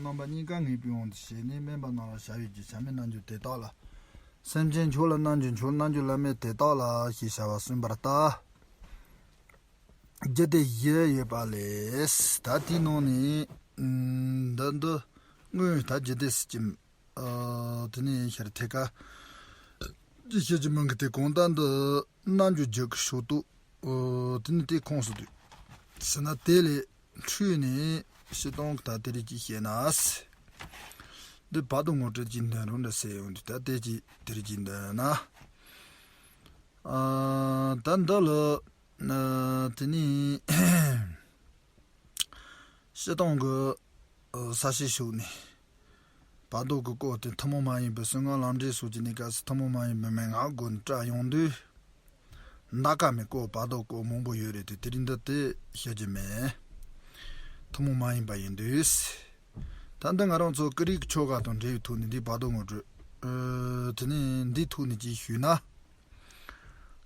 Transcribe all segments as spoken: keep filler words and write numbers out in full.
རྣམ་པ་གཉིས་ཀ་ངེས་པའི་དབང་དུ་བྱས་ནས། སྨོན་པ་རྣམས་ལ་བྱ་བའི་རྒྱུ། བྱམས་མའི་རྣལ་འབྱོར་དེ་དག་ལ། སེམས་ཅན་མཆོག་ལ་རྣལ་འབྱོར་མཆོག། རྣལ་འབྱོར་བླ་མེད་དེ་དག་ལ། ཞེས་བྱ་བ་གསུངས་པར་བལྟ། རྒྱུད་སྡེ་བཞི་ཡོད་པ་ལས། ད་དེའི་ནང་ནས་འདི་འདི་དངོས་ད་རྒྱུད་སྡེ་སྲིད་ཀྱི། ཨ། དེ་ནས་ཤར་ཐད་ཀ་ཅི་བཤད་ཀྱི་མིན་གི། དེ་གང་ལྟར་འདི་རྣལ་འབྱོར་རྒྱུད་ཀྱི་ཤོག་དུ། ཨ། དེ་ནས་དེ་ཁོངས་སུ་འདུས་ཟེར་ན། དེ་ལས་འཕྲོས་ནས་སྤྱིར་བཏང་གི་ད་དེ་རིགས་ཀྱི་བཤད་ན། འདི་བར་དོ་ངོ་སྤྲོད་ཀྱི་འདོན་རུང་འདྲ་ཟེར་ཡོང་དུས། ད་དེ་ཀྱི་དེ་རིགས་ཀྱི་འདོན་ན། ཨ། ད་འདི་ལ། ཨ། དེ་ནས་སྤྱིར་བཏང་གི། ཨ། ས་བྱི་ཞོག་ནས་བར་དོ་གི་སྐོར་དེ་ཐུན་མོང་མ་ཡིན་པའི་གསུང་ངག་ལམ་འབྲས་སོགས་ཀྱི་གནས་སྐབས་སུ་ཐུན་མོང་མ་ཡིན་པའི་མན་ངག་སྒོ་ནས་བཀྲལ་ཡོང་དུས། འདའ་ཀ་མའི་སྐོར། བར་དོ་སྐོར་མང་པོ་ཡོད་རེད་དེ། དེ་རིགས་འདི་དེ་བཤད་རྒྱུ་མེད། ཐུན་མོང་མ་ཡིན་པ་ཡིན་དུས། ད་འདི་ང་རང་ཚོ་ཀུན་རིག་ཆོ་ག་དང་འབྲེལ་བའི་ཐོག་ནས་འདིའི་བར་དོ་ངོ་སྤྲོད། ཨ། དེ་ནས་འདིའི་ཐོག་ནས་ཅིག་ཞུས་ན།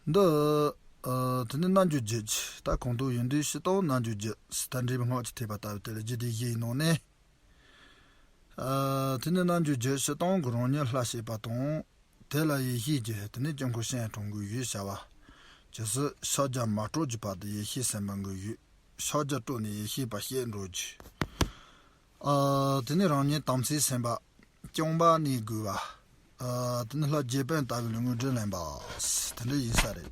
འདི། ཨ། དེ་ནས་རྣལ་འབྱོར་རྒྱུད་ཀྱི་ད་གོང་དུ་ཡིན་དུས། སྤྱིར་བཏང་རྣལ་འབྱོར་རྒྱུད་ཟེར་ད་འགྲེལ་པའི་སྔགས་ཀྱི་ཐེག་པ་ལྟ་བུ་དེ་ལ་རྒྱུད་སྡེ་བཞི་ཡི་ནང་ནས། ཨ། དེ་ནས་རྣལ་འབྱོར་རྒྱུད་སྤྱིར་བཏང་གི་རང་ཉིད་ལྷར་བྱེད་པ་དང་། དེ་ལ་ཡེ་ཤེས་ཀྱི་དེ་ནས་དཀྱིལ་འཁོར་སྤྱན་དྲངས་དགོས་ཡོད་བྱ་བ། ཇི་སྲིད་ཕྱག་རྒྱ་མ་སྤྲོད་ཀྱི་བར་དུ་ཡེ་ཤེས་སེམས་དཔའ་གི་ཡུལ་ཕྱག་རྒྱ་སྤྲོས་ནས་ཡེ་ཤེས་པ་བཤད་འགྲོ་རྒྱུ། ཨ། དེ་ནས་རང་ཉིད་དམ་ཚིག་སེམས་དཔའ་བཅོམ་པ་ནས་དགོས་པ། ཨ། དེ་ནས་ལྷ་རྗེ་དཔོན་ལྟ་བུའི་ལུས་དངོས་སྒྲིབ་ལེན་པ། དེ་འདྲ་ཡིན་ས་རེད།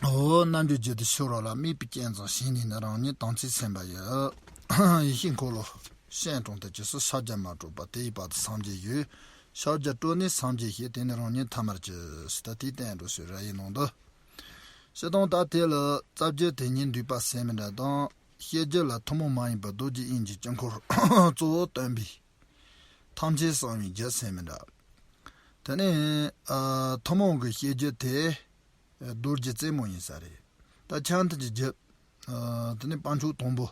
འོ། རྣལ་འབྱོར་རྒྱུད་དེ་ཤོར་བ་ལ་དམིགས་པའི་རྐྱེན་ཙམ་བྱས་ནས་ནི། རང་ཉིད་དམ་ཚིག་སེམས་དཔའ་ཡི་ཡེ་ཤེས་འཁོར་ལོ་སྤྱན་དྲངས་ཏེ། ཇི་སྲིད་ཕྱག་རྒྱ་མ་སྤྲོད་པ་དེའི་བར་དུ་སངས་རྒྱས་ཡུལ། ཕྱག་རྒྱ་སྤྲོས་ནས་སངས་རྒྱས་ཞེས། དེ་ནི་རང་ཉིད་ཐ་མར་གྱུར་ཟེར། ད་དེའི་སྟེང་འགྲོ་ཞེས་ར་ཡི་ནང་དུ། སྤྱིར་བཏང་ད་དེ་ལ་རྩ་རྒྱུད་དེ་ཉིད་འདུས་པ་ཟེར་མི་འདྲ་དང་། བཤད་རྒྱུད་ལ་ཐུན་མོང་མ་ཡིན་པ་རྡོ་རྗེ་དབྱིངས་ཀྱི་དཀྱིལ་འཁོར་གཙོ་བོ་སྟོན་པའི་ཐམས་ཅད་གསང་བའི་རྒྱུད་ཟེར་མི་འདྲ། དེ་ནས། ཨ། ཐུན་མོང་གི་བཤད་རྒྱུད་དེ་རྡོ་རྗེ་རྩེ་མོ་ཡིན་ས་རེད། ད་ཆ་མཐུན་གྱི་རྒྱུད། ཨ། དེ་ནས་དཔལ་མཆོག་དང་པོ།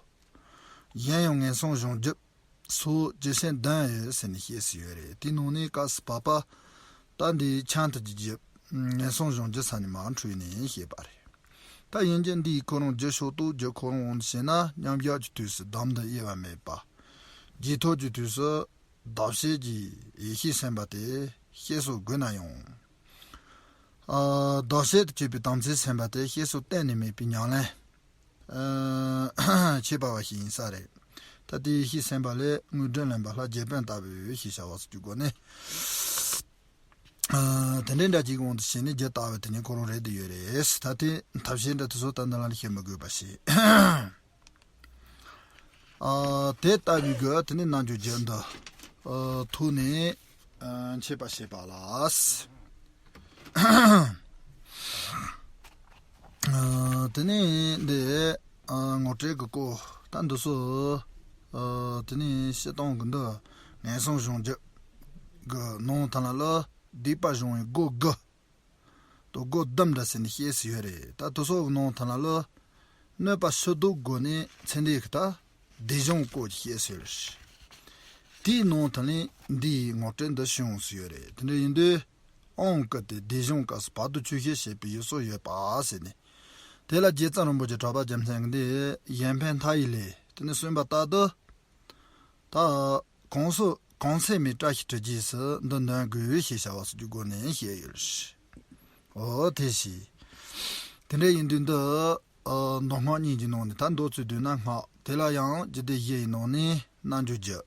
གཞན་ཡང་ངན་སོང་གཞོམ་རྒྱུད་སོགས་རྒྱུད་ཆེན་བདུན་ཡོད་ཟེར་ནས་བཤད་སྲོལ་ཡོད་རེད། དེའི་ནང་ནས་སྐབས་སུ་བབ་པ། ད་འདིའི་ཆ་མཐུན་གྱི་རྒྱུད་ངན་སོང་གཞོམ་རྒྱུད་ས་ནས་མར་འཕྲོས་ནས་བཤད་པ་རེད། ད་ཡིན་གྱི་འདིའི་ཁོ་རང་རྒྱུད་ཤོག་དུ་རྒྱུད་ཁོ་རང་འོང་དུ་བྱས་ན། མཉམ་བཞག་གི་དུས་སུ་བསྡམ་དུ་དབྱེ་བ་མེད་པ། རྗེས་ཐོབ་ཀྱི་དུས་སུ་བདག་བསྐྱེད་ཀྱི་ཡེ་ཤེས་སེམས་དཔའ་དེ་བསྐྱེད་སྲོལ་དགོས་ན་ཡང་། ཨ། བདག་བསྐྱེད་དུ་གྱུར་པའི་དམ་ཚིག་སེམས་དཔའ་དེ་བསྐྱེད་སྲོལ་གཏན་ནས་མེད་པའི་ཉམས་ལེན། ཨ། བྱེད་པ་བ་ཞིག་ཡིན་ས་རེད། ད་དེ་ཡེ་ཤེས་སེམས་དཔའ་ལས་དངོས་སྒྲིབ་ལེན་པ་ལྷ་རྗེ་དཔོན་ལྟ་བུའི་ཞེས་བྱ་བ་སོགས་ཀྱི་སྒོ་ནས། ཨ། དེ་འདྲའི་འདྲ་ཅིག་དབང་དུ་བྱས་ནས་རྒྱུད་ལྟ་བུ་དེ་ཉིད་ཁོ་རང་རེད་དུ་ཡོད་རེད། ད་དེ་ཐབས་ཤེས་འདྲ་དེ་ཚོ་ད་འདི་ལ་ནི་བཤད་མི་དགོས་པ་ཞིག། ཨ། དེ་ལྟ་བུའི་གི་དེ་ནས་རྣལ་འབྱོར་རྒྱུད་འདི། ཨ། ཐོག་ནས། ཨ། འཆད་པ་བྱེད་པ་ལ། ཨ། དེ་ནས་འདི། ཨ། ངོ་སྤྲོད་ཀྱི་སྐོར་ད་འདི་ཚོ། ཨ། དེ་ནས་སྤྱིར་བཏང་གི་འདི་ངན་སོང་གཞོམ་རྒྱུད་ཀྱི་ནང་ཐ་ན་ལ་སྡིག་པ་སྦྱོང་བའི་སྒོ་དགུ་དང་སྒོ་བདུན་འདྲ་ཟེར་ནས་བཤད་སྲོལ་ཡོད་རེད། ད་དེ་ཚོ་གི་ནང་ཐ་ན་ལ་གནོད་པ་ཕྱིར་ལྡོག་སྒོ་ནས་ཚེ་འདས་ཀྱི་ད་སྡིག་སྦྱོང་སྐོར་གྱི་བཤད་སྲོལ་ཡོད་རེད། དེའི་ནང་ཐ་ནས་འདིའི་ངོ་སྤྲོད་འདི་ཞུ་འོང་སྲོལ་ཡོད་རེད། དེ་འདྲ་ཡིན་དུས། དབང་བསྐུར་ཏེ་སྡིག་སྦྱོང་སྐབས་སུ་བར་དུ་ཆོས་བཤད་བྱེད་པའི་ཡུལ་སྲོལ་ཡོད་པ་ཟེར་ནས། དེ་ལ་རྗེ་བཙུན་རིན་པོ་ཆེ་གྲགས་པ་རྒྱལ་མཚན་གྱིས་འདི་གཞན་ཕན་མཐའ་ཡས་ལས་དེ་ནས་གསུངས་པ་ལྟར་དུ། ད་གོང་སུ་གོང་ཚད་མའི་བཀྲ་ཤིས་གྲུ་རྗེས་སུ་འདི་འདོན་དགོས་ཞེས་བྱ་བ་སོགས་ཀྱི་སྒོ་ནས་བཤད་ཡོད། འོ་དེ་བཞིན། དེ་འདྲ་ཡིན་དུས་འདི། ཨ། མདོ་སྔགས་གཉིས་ཀྱི་ནང་ནས་ད་མདོ་ཚུལ་བསྡུས་ན་སྔགས། དེ་ལ་ཡང་རྒྱུད་སྡེ་བཞི་ཡི་ནང་ནས་རྣལ་འབྱོར་རྒྱུད།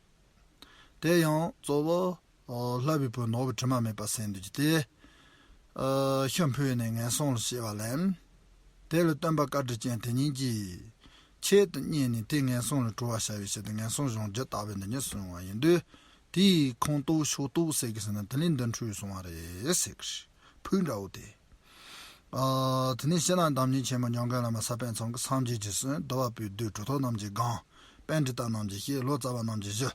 དེ་ཡང་གཙོ་བོ། ཨ། ལྷ་བའི་བུ་ནོར་བུ་དྲི་མ་མེད་པ་ཟེར་འདུག་ཀྱི་དེ། ཨ། ཤི་འཕོས་ནས་ངན་སོང་ལ་སྐྱེ་བ་ལེན། དེ་ལ་སྟོན་པ་བཀའ་དྲིན་ཅན་དེ་ཉིད་ཀྱིས་ཆེད་དུ་གཉེར་ནས་དེ་ངན་སོང་ལས་གྲོལ་བར་བྱ་བའི་ཕྱིར་དུ་ངན་སོང་གཞོམ་རྒྱུ་ལྟ་བུ་འདི་ཉིད་གསུངས་པ་ཡིན་དུས། དེའི་ཁོངས་གཏོགས་ཕྱོགས་གཏོགས་ཟེར་གི་ཟེར་ན་དེ་ལས་འདི་འཕྲོས་སོང་བ་རེད་ཟེར་གི། ཕུགས་འདྲ་བོ་དེ། ཨ། དེ་ནས་ཕྱི་ནང་དམ་ཉིད་ཆེན་མོ་འཇམ་མགོན་བླ་མ་ས་པཎ་ཚང་གིས། སངས་རྒྱས་རྗེས་སུ་འདུལ་བ་པོའི་བདུད། གྲུབ་ཐོབ་རྣམས་ཀྱིས་དགོངས། པཎྜི་ཏ་རྣམས་ཀྱིས་བཤད། ལོ་ཙཱ་བ་རྣམས་ཀྱིས་ཞུ།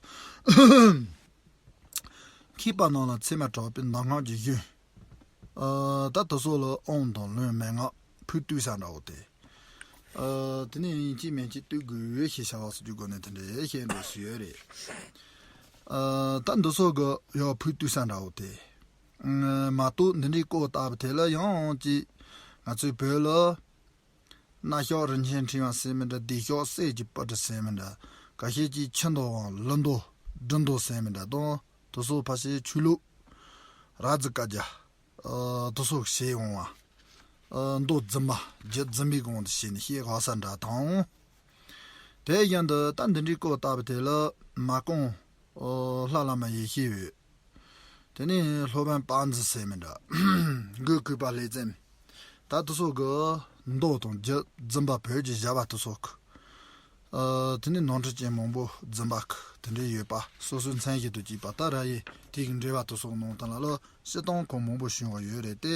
མཁས་པ་རྣམས་ལ་ཚད་མར་གྲགས་པའི་གདམས་ངག་གི་གཞུང་། ཨ། ད་དེ་ཚོ་ལ་དབང་དང་ལུང་མན་ངག་ཕུགས་གཏུགས་ས་འདྲ་བོ་དེ། ཨ། དེ་ནས་ཡིན་གཅིག་མིན་གཅིག་གཏུགས་དགོས་ཞེས་བྱ་བ་སོགས་ཀྱི་སྒོ་ནས་དེ་འདྲའི་བཤད་འགྲོ་སྲོལ་ཡོད་རེད། ཨ། ད་འདི་ཚོ་གི་ཡང་ཕུགས་གཏུགས་ས་འདྲ་བོ་དེ། ཨ། མ་གཏོགས་འདི་འདྲའི་སྐོར་ལྟ་བུ་དེ་ལ་ཡང་ཅིག་ང་ཚོའི་བོད་ལ། སྣ་ཤོག་རིན་ཆེན་ཕྲེང་བ་ཟེར་མི་འདྲ། སྡེ་ཤོག་གསེར་གྱི་སྤུ་གྲི་ཟེར་མི་འདྲ། ཁ་ཤས་ཀྱིས་ཆུ་མདོ་དབང་ཀླུ་མདོ་སྦྲུལ་མདོ་ཟེར་མི་འདྲ་དང་། དེ་ཚོ་ཕལ་ཆེར་ཆོས་ལུགས་ར་བཟི་བཀའ་རྒྱ། ཨ། དེ་ཚོ་བྱས་འོང་བ། ཨ། མདོ་རྫུན་མ་རྒྱུད་རྫུན་མའི་དབང་དུ་བྱས་ནས་བཤད་དགོས་ས་འདྲ་དང་། དེ་བཞིན་དུ་ད་འདི་འདྲའི་སྐོར་ལྟ་བུ་དེ་ལ་མ་ཀོང་། ཨ། ལྷ་བླ་མ་ཡེ་ཤེས་འོད། དེ་ནས་སློབ་དཔོན་དཔལ་འཛི་ཟེར་མི་འདྲ། མགོན་གུས་པ་ལེགས་བཙུན། ད་དེ་ཚོ་གི་མདོ་དང་རྒྱུད་རྫུན་པ་བོད་ཀྱི་བྱ་བ་དེ་ཚོ་གི། ཨ། དེ་ནས་ནོར་འཁྲུལ་ཅན་མང་པོ་རྫུན་པ་གི་དེ་འདྲའི་ཡོད་པ། སོ་སོའི་མཚན་ཞིག་ཏུ་སྐྱེས་པ་ད་ར་ཡི་དེ་གི་འགྲེལ་བ་དེ་ཚོ་གནང་སྟངས་ལ་ལ་སྤྱིར་བཏང་ཁོང་མང་པོ་བྱུང་བ་ཡོད་རེད་དེ།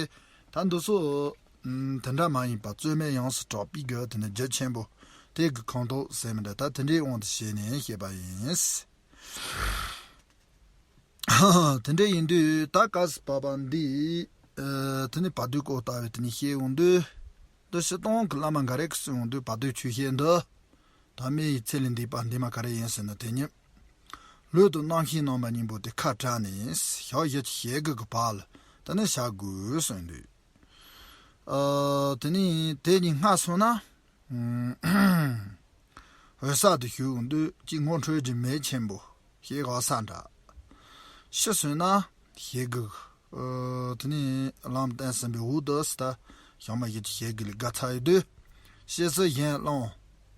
ད་འདི་ཚོ་ཨ་དེ་འདྲ་མ་ཡིན་པ་རྩོད་མེད་ཡོངས་སུ་གྲགས་པའི་གི་དེ་ནི་རྒྱུད་ཆེན་པོ་དེ་གི་ཁོངས་གཏོགས་ཟེར་མི་འདྲ། ད་དེ་འདྲའི་དབང་དུ་བྱས་ནས་བཤད་པ་ཡིན། དེ་འདྲ་ཡིན་དུས་ད་སྐབས་སུ་བབ་པ་འདི། ཨ། དེ་ནི་བར་དོའི་སྐོར་ལྟ་བུའི་དེ་ནི་བཤད་འོང་དུས། འདི་སྤྱིར་བཏང་གི་བླ་མ་འགའ་རེ་གིས་གསུངས་འོང་དུས། བར་དོའི་ཆོས་བཤད་འདི་ད་མི་ཡི་ཚེ་ལས་འདས་པ་འདས་མ་ག་རེ་ཡིན་ཟེར་ན། དེ་ཉིད་ལུས་དང་རྣམ་ཤེས་རྣམ་པ་གཉིས་པོ་དེ་ཁ་བྲལ་ནས་ཞག་བཞི་བཅུ་ཞེ་དགུ་གི་བར་ལ་དེ་ནི་བཞག་དགོས་གསུངས་འདུག། ཨ། དེ་ནི་དེ་ཉིད་སྔ་སོང་ན། ཨ། འོད་གསལ་དུ་ཞུགས་འོང་དུས་ཀྱི་ངོ་འཕྲོད་ཀྱི་མེ་ཆེན་པོ་ཞེས་གོ་ས་འདྲ། ཕྱི་སོང་ན་ཞེ་དགུ། ཨ། དེ་ནས་ལམ་བསྟན་ཟིན་པའི་འོག་ཏུ་སི་ད་ཞག་མ་བཞི་བཅུ་ཞེ་དགུ་ལས་བརྒལ་ཚར་ཡོད་དུས། ཕྱི་སོ་གཞན་ལམ་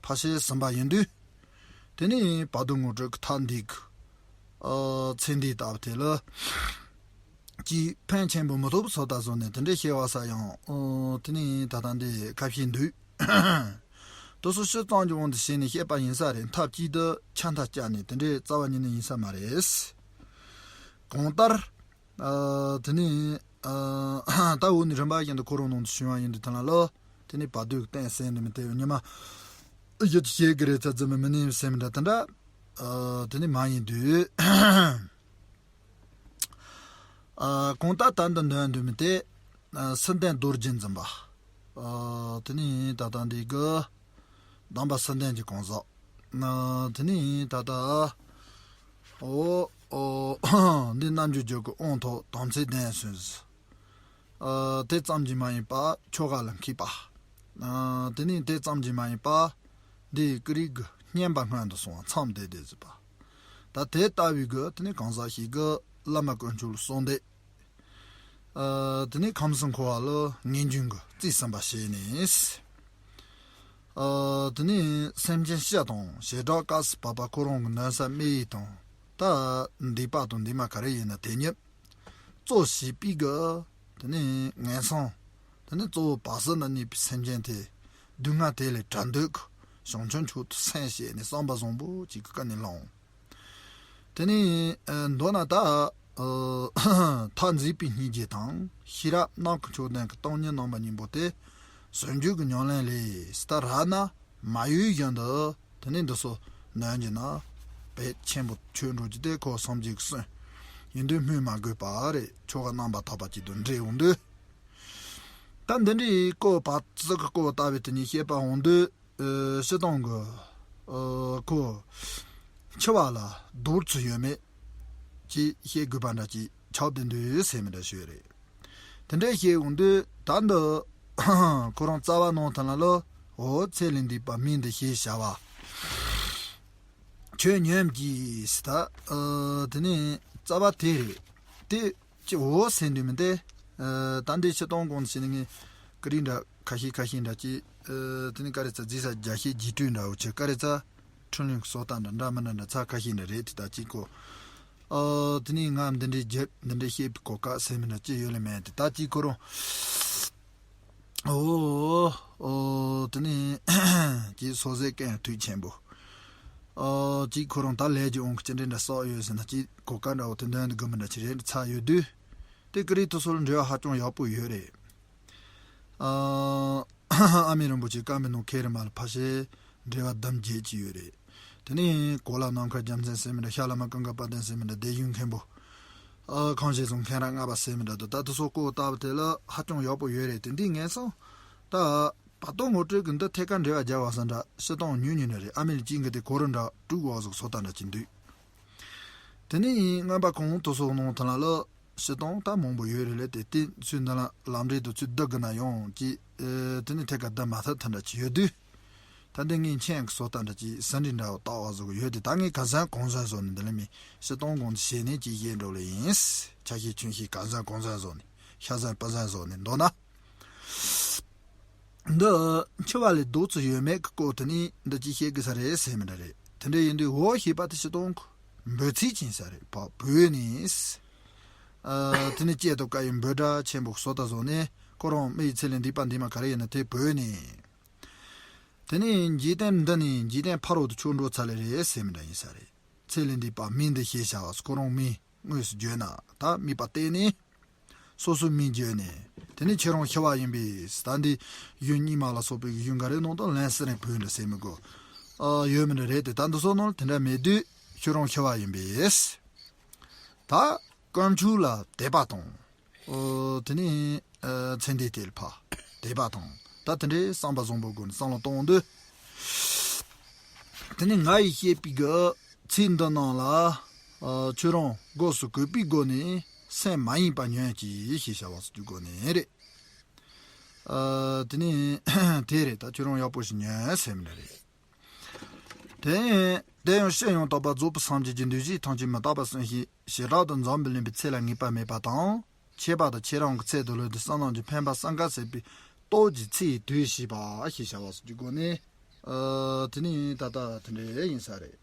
ཕར་ཕྱིན་ཟིན་པ་ཡིན་དུས། དེ་ནས་བར་དོ་ངོ་སྤྲོད་ཀྱི་ཐབས་འདི་གི། ཨ། ཚེ་འདི་ལྟ་བུ་དེ་ལ་ཅིག་ཕན་ཆེན་པོ་མི་ཐོགས་པ་བཟོ་ལྟ་བཟོ་ནས་དེ་འདྲའི་བཤད་པ་ས་ཡང་། ཨོ། དེ་ནས་ད་ལྟ་འདི་ཁ་ཤས་འདུག། དེ་ཚོ་སྤྱིར་བཏང་གི་དབང་དུ་བྱས་ནས་བཤད་པ་ཡིན་ས་རེད། ཐབས་ཅིག་ཏུ་ཆ་མཐའ་བཅད་ནས་དེ་འདྲའི་རྩ་བ་ཉིད་ནས་ཡིན་ས་མ་རེད། གང་ལྟར། ཨ། དེ་ནས། ཨ། ད་འོ་ནི་རིམ་པ་བཞིན་དུ་ཁོ་རང་ནང་དུ་བྱུང་བ་ཡིན་དུས་དེ་ལ་ལོ། དེ་ནས་བར་དོའི་གཏན་ཟེར་འདི་མི་དེ་ཉི་མ་བཞི་བཅུ་ཞེ་དགུ་རེ་ཚ་རྫུན་མ་མི་ནི་ཟེར་མི་འདྲ་དེ་འདྲ། ཨ། དེ་ནས་མ་ཡིན་དུས། ཨ། གང་ལྟར་ད་འདི་འདོན་འདོན་མི་དེ། ཨ། བསམ་གཏན་རྡོ་རྗེ་འཛིན་པ། ཨ། དེ་ནས་ད་ལྟ་འདི་གི་གདམས་པ་བསམ་གཏན་གྱི་གང་ཟག། ཨ། དེ་ནས་ད་ལྟ། ཨོ། ཨོ། འདི་རྣལ་འབྱོར་རྒྱུད་ཀྱི་དབང་ཐོབ་དམ་ཚིག་ལྡན་ཟེར། ཨ། དེ་ཙམ་གྱིས་མ་ཡིན་པ་ཆོ་ག་ལ་མཁས་པ། ཨ། དེ་ནས་དེ་ཙམ་གྱིས་མ་ཡིན་པ། འདི་ཀི་རིགས་ཀྱི་བསྙེན་པ་སྔོན་དུ་སོང་བ་མཚམས་བསྡད་དེ་ཟེར་བ། ད་དེ་ལྟ་བུའི་གི་དེ་ནས་གང་ཟག་ཞིག་གི་བླ་མ་དཀོན་མཆོག་ལ་གསོལ་འདེབས། ཨ། དེ་ནས་ཁམས་གསུམ་འཁོར་བ་ལ་ངེས་འབྱུང་གི་རྩིས་ཟིན་པ་བྱས་ནས། ཨ། དེ་ནས་སེམས་ཅན་སྤྱི་དང་བྱེ་བྲག་སྐབས་སུ་བབ་པ་ཁོ་རང་གི་ནོན་ས་དམིགས་ཡུལ་དང་། ད་འདས་པ་དང་འདས་མ་ག་རེ་ཡིན་ན་དེ་ཉིད་གཙོ་བྱས་པའི་གི། དེ་ནས་ངན་སོང་། དེ་ནས་གཙོ་བོ་བར་གསུམ་ན་གནས་པའི་སེམས་ཅན་དེ། སྡུག་བསྔལ་དེ་ལས་བྲལ་འདོད་ཀྱི་བྱང་ཆུབ་མཆོག་ཏུ་སེམས་བསྐྱེད་ནས་བསམ་པ་བཟང་པོ་ཅིག་གི་ཀུན་ནས་བསླངས། དེ་ནས། ཨ། མདོར་ན་ད། ཨ། ཐབས་མཛེས་པའི་སྙིང་རྗེ་དང་ཤེས་རབ་རྣམ་ཀུན་མཆོག་ལྡན་གྱི་སྟོང་ཉིད་རྣམ་པ་གཉིས་པོ་དེ། ཟུང་འཇུག་གི་ཉམས་ལེན་ལས་སུ་ད་རག་ན་མ་གཡོས་བཞིན་དུ། དེ་ནས་འདི་ཚོ་ནོན་གྱི་ན་དཔེ་ཆེན་པོ་ཆོས་འགྲོ་རྒྱུ་དེ་ཁོ་སངས་རྒྱས་ཀྱི་གསུང་ཡིན་དུས་སྨོས་མ་དགོས་པ་རེད། ཆོ་ག་རྣམ་པར་དག་པ་ཅིག་ཏུ་འདྲེས་འོང་དུས། ད་འདི་འདྲའི་སྐོར་བར་ཚིག་གི་སྐོར་ལྟ་བུའི་དེ་ཉིད་བཤད་པ་འོང་དུས། ཨ། སྤྱིར་བཏང་གི། ཨ། ཁོ་འཆི་བ་ལ་འདོར་ཚུལ་ཡོད་མེད་ཅེས་བཤད་དགོས་པ་འདྲ་ཅིག་ཆགས་བསྡད་འདུག་ཟེར་མི་འདྲ་ཞིག་རེད། དེ་འདྲ་བཤད་འོང་དུས་ད་འདི་ཁོ་རང་རྩ་བ་ནང་ཐོན་ལ་ལོ། འོ། ཚེ་ལས་འདས་པ་མིང་འདི་ཞེས་བྱ་བ། ཁྱོད་ཉོན་གྱིས་ད། ཨ། དེ་ནས་རྩ་བ་དེ་རེད། དེ་ཅི་འོ་ཟེར་འདུག་མི་འདི། ཨ། ད་འདི་སྤྱིར་བཏང་གོང་དུ་བྱས་ནས་ངས་ཀི་རིགས་འདྲ་ཁ་ཤས་ཁ་ཤས་འདྲ་ཅིག། ཨ། དེ་ནས་ཀ་རེ་ཚ་རྫིས་ས་རྒྱ་བཤད་རྗེས་སྤྲོས་འདྲ་བོ་ཆེ། ཀ་རེ་ཚ་འཕྲིན་ལས་ཀྱི་སོ་ལྟ་འདྲ་འདྲ་མི་འདྲ་འདྲ་ཚ་ཁ་ཤས་འདྲ་རེད། དེ་ད་ཅིག་གོ། ཨ། དེ་ནས་ང་འདི་འདྲའི་རྒྱབ་འདི་འདྲའི་བཤད་པའི་གོ་སྐབས་ཟེར་མི་འདྲ་ཅི་ཡོད་ལེ་མེད་དེ་ད་ཅིག་ཁོ་རང་། ཨོ། ཨོ། དེ་ནས་ཅིག་སོ་སོའི་སྐད་ཐུགས་ཆེན་པོ། ཨོ། ཅིག་ཁོ་རང་ད་ལས་ཀྱི་འོང་གི་ཅི་འདྲ་འདྲ་བསགས་ཡོད་ཟེར་ན་ཅིག་གོ་སྐབས་འདྲ་བོ་དེ་འདོན་དགོས་མི་འདྲ་ཅི་རེད་ཚ་ཡོད་དུས། དེ་ཀི་རིགས་དེ་ཚོ་ལ་འབྲེལ་བ་ཧ་ཅང་ཡག་པོ་ཡོད་རེད། ཨ། ཨ་མེ་རིན་པོ་ཆེ་བཀའ་མའི་ནང་མཁན་རིམ་མ་ལ་ཕལ་ཆེར་འབྲེལ་བ་བདུན་བརྒྱད་ཅིག་ཡོད་རེད། དེ་ནས་གོ་ལ་ནམ་མཁའ་རྒྱལ་མཚན་ཟེར་མི་འདྲ། ཤར་བླ་མ་ཀུན་དགའ་དཔལ་ལྡན་ཟེར་མི་འདྲ། སྡེ་གཞུང་མཁན་པོ། ཨ། ཁང་ཤེས་ཚོ་མཁན་རབས་ལྔ་པ་ཟེར་མི་འདྲ་དང་ད་དེ་ཚོ་སྐོར་ལྟ་བུ་དེ་ལ་ཧ་ཅང་ཡག་པོ་ཡོད་རེད། དེ་འདི་ངན་སོང་ད་བར་དོ་ངོ་སྤྲོད་ཀྱི་འདི་ཐད་ཀར་འབྲེལ་བ་རྒྱག་པ་ས་འདྲ་སྤྱིར་བཏང་ཉུང་ཉུང་ནི་རེད། ཨ་མེ་རི་ཅི་འགི་དེ་གོ་རུ་འདྲ་དྲུག་འོག་ཟུག་སོ་ལྟ་འདྲ་ཅིག་འདུག། དེ་ནས་རྔན་པ་གོང་དུ་སོགས་ནང་ཐ་ན་ལ། སྤྱིར་བཏང་ད་མང་པོ་ཡོད་རེད་ལས། དེ་སྟེང་ཚུལ་འདི་ལ་ལམ་འབྲས་དུ་ཚུལ་བསྡུ་དགོས་ན་ཡང་ཅི། ཨེ། དེ་ནི་ཐད་ཀར་བསྡུ་མ་ཐུབ་ཐུབ་འདྲ་ཅིག་ཡོད་དུས། ད་འདི་ངས་མཆན་གྱི་བཟོ་ལྟ་འདྲ་ཅིག་ཟིན་བྲིས་འདྲ་བོ་བཏགས་པ་བཟོ་གི་ཡོད་དེ། ད་ངས་ག་ཟན་གང་ཟན་བཟོ་ནས་འདི་ལ་མི་སྤྱིར་བཏང་གོང་དུ་བཤད་ནས་ཅིག་བཤད་འགྲོ་ལེ་ཡིན། ཆ་ཤས་ཆུང་ཤས་ག་ཟན་གང་ཟན་བཟོ་ནས་ཤ་ཟན་པ་ཟན་བཟོ་ནས་མདོར་ན། འདི་འཆི་བ་ལས་ལྡོག་ཚུལ་ཡོད་མེད་ཀྱི་སྐོར་དེ་ནི་འདི་ཅིག་བཤད་དགོས་ས་རེད་ཟེར་མི་འདྲ་རེད། དེ་འདྲ་ཡིན་དུས་འོ་ཞེས་པ་དེ་སྤྱིར་བཏང་གི་འབོད་ཚིག་ཅིག་ཡིན་ས་རེད། ཕ་བོས་ནས། ཨ། དེ་ནི་སྐྱེས་ཐོབ་ཀ་ཡི་འབོད་སྒྲ་ཆེན་པོ་བཟོ་ལྟ་བཟོ་ནས་ཁོ་རང་མི་ཡི་ཚེ་ལས་འདས་པ་འདས་མ་ག་རེ་ཡིན་ན་དེ་བོས་ནས། དེ་ནི་འཇིག་རྟེན་འདི་ནས་འཇིག་རྟེན་ཕ་རོལ་ཏུ་ཕྱོགས་འགྲོ་ཚར་ལེ་རེད་ཟེར་མི་འདྲ་ཡིན་ས་རེད། ཚེ་ལས་འདས་པ་མིང་འདི་ཞེས་བྱ་བ་ཁོ་རང་མིང་དངོས་སུ་བརྗོད་ན་ད་དམིགས་པ་གཏད་ནས། སོ་སོའི་མིང་བརྗོད་ནས། དེ་ནི་ཁྱེད་རང་ཤི་བ་ཡིན་པས། ད་འདི་ཡུལ་རྙིང་མ་ལ་སོགས་པའི་ཡུལ་འགའ་རེའི་ནང་དུ་ལན་སི་རན་བོད་འདྲ་ཟེར་མི་དགོས། ཨ། ཡོད་མི་འདྲ་རེད་དེ། ད་འདི་ཚོ་ནང་ལ་དེ་འདྲ་མེད་དུས་ཁྱེད་རང་ཤི་བ་ཡིན་པས། ད་དཀོན་མཆོག་ལ་དད་པ་དང་། ཨོ། དེ་ནི། ཨ། ཚེ་འདས་དེ་ལ་ཕ་དད་པ་དང་། ད་དེ་འདྲའི་བསམ་པ་བཟང་པོ་སྒོ་ནས་བསམ་བློ་གཏོང་དུས། དེ་ནི་ང་ཡིས་བཤད་པའི་གི་ཚིག་འདི་རྣམས་ལ། ཨ། ཁྱོད་རང་སྒོས་སུ་གུས་པའི་སྒོ་ནས་སེམས་མ་ཡེངས་པ་ཉོན་ཅིག་ཞེས་བྱ་བ་སོགས་ཀྱི་སྒོ་ནས་རེད། ཨ། དེ་ནི་དེ་རེད། ད་ཁྱོད་རང་ཡག་པོ་ཞིག་ཉོན་ཟེར་མི་འདྲ་རེད། དེ་དེ་ཡང་སྤྱིར་ཡང་དག་པར་རྫོགས་པའི་སངས་རྒྱས་ཀྱི་འདུ་ཤེས་ཐམས་ཅད་མི་རྟག་པ་གསུངས་ཤིང་བྱེ་བྲག་ཏུ་འཛམ་བུ་གླིང་པའི་ཚེ་ལ་ངེས་པ་མེད་པ་དང་། ཁྱད་པར་དུ་ཁྱེད་རང་གི་ཚེ་འདི་ལོ་འདི་བསོད་ནམས་ཀྱི་འཕེན་པ་བསམ་དཀའ་ཟད་པའི་སྟོབས་ཀྱིས་ཚེ་ཡི་དུས་ཞེས་པ་ཞེས་བྱ་བ་སོགས་ཀྱི་སྒོ་ནས། ཨ། དེ་ནི་ད་ལྟ་དེ་འདྲ་ཡིན་ས་རེད།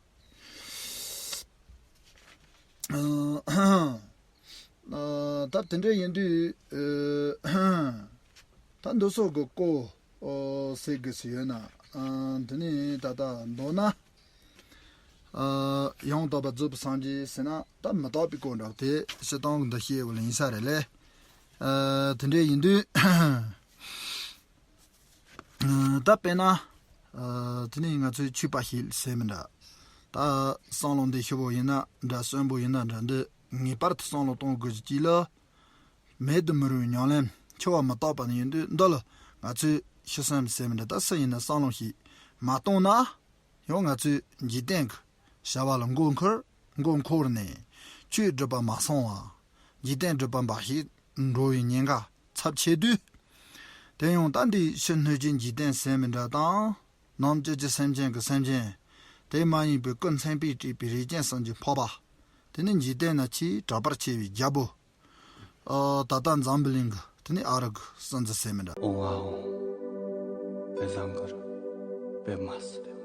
ཨ། ཨ། ད་དེ་འདྲ་ཡིན་དུས། ཨ། ད་འདི་སོགས་ཀྱི་སྐོར། ཨོ། ཟེར་དགོས་སུ་ཡོད་ན། ཨ། འདི་ནི་ད་ལྟ་མདོར་ན། ཨ། ཡང་དག་པར་རྫོགས་པའི་སངས་རྒྱས་ཟེར་ན་ད་མི་རྟག་པའི་སྐོར་འདྲ་དེ་སྤྱིར་བཏང་གི་འདི་བཤད་འོ་ལ་ཡིན་ས་རེད་ལས། ཨ། དེ་འདྲ་ཡིན་དུས། ཨ། ད་དཔེར་ན། ཨ། དེ་ནི་ང་ཚོའི་ཆོས་པ་ཞིག་ཟེར་མི་འདྲ། ད་བསམ་བློ་འདི་ཞིབ་པོ་ཡིན་ན་འདྲ་གསོན་པོ་ཡིན་ན་འདྲ་འདི་ངེས་པར་དུ་བསམ་བློ་གཏོང་དགོས་ཀྱི་ལ། མེད་དུ་མི་རུང་བའི་ཉམས་ལེན་འཆི་བ་མི་རྟག་པ་ནི་ཡིན་དུས་འདི་ལ་ང་ཚོས་ཤི་གསོན་ཟེར་མི་འདྲ་ད་སུ་ཡིན་ན་བསམ་བློ་ཞིག་མ་གཏོང་ན། ཡང་ང་ཚོས་འཇིག་རྟེན་གྱི་བྱ་བ་ལ་མགོ་འཁོར་མགོ་འཁོར་ནས་ཆོས་སྒྲུབ་པ་མ་སོང་བ། འཇིག་རྟེན་སྒྲུབ་པ་འབའ་ཞིག་འགྲོ་བའི་ཉེན་ཁ་ཚབས་ཆེ་དུས། དེ་ཡང་ད་འདི་ཕྱི་སྣོད་ཀྱི་འཇིག་རྟེན་ཟེར་མི་འདྲ་དང་། ནང་བཅུད་ཀྱི་སེམས་ཅན་གྱི་སེམས་ཅན། དེ་མ་ཡིན་པའི་སྐུ་མཚན་དཔེས་སྤྲས་པའི་རིགས་ཅན་གསུམ་གྱི་འཕགས་པ། དེ་ནི་འཇིག་རྟེན་ན་ཆེས་གྲགས་པར་ཆེ་བའི་རྒྱལ་པོ། ཨ། ད་ལྟ་འཛམ་བུ་གླིང་གི་དེ་ནི་ཨ་རི་གི་སྲིད་འཛིན་ཟེར་མི་འདྲ། ཨོ་ཝའོ། དཔེ་བཟང་གི་རེད། དཔེ་མ་སྲིད།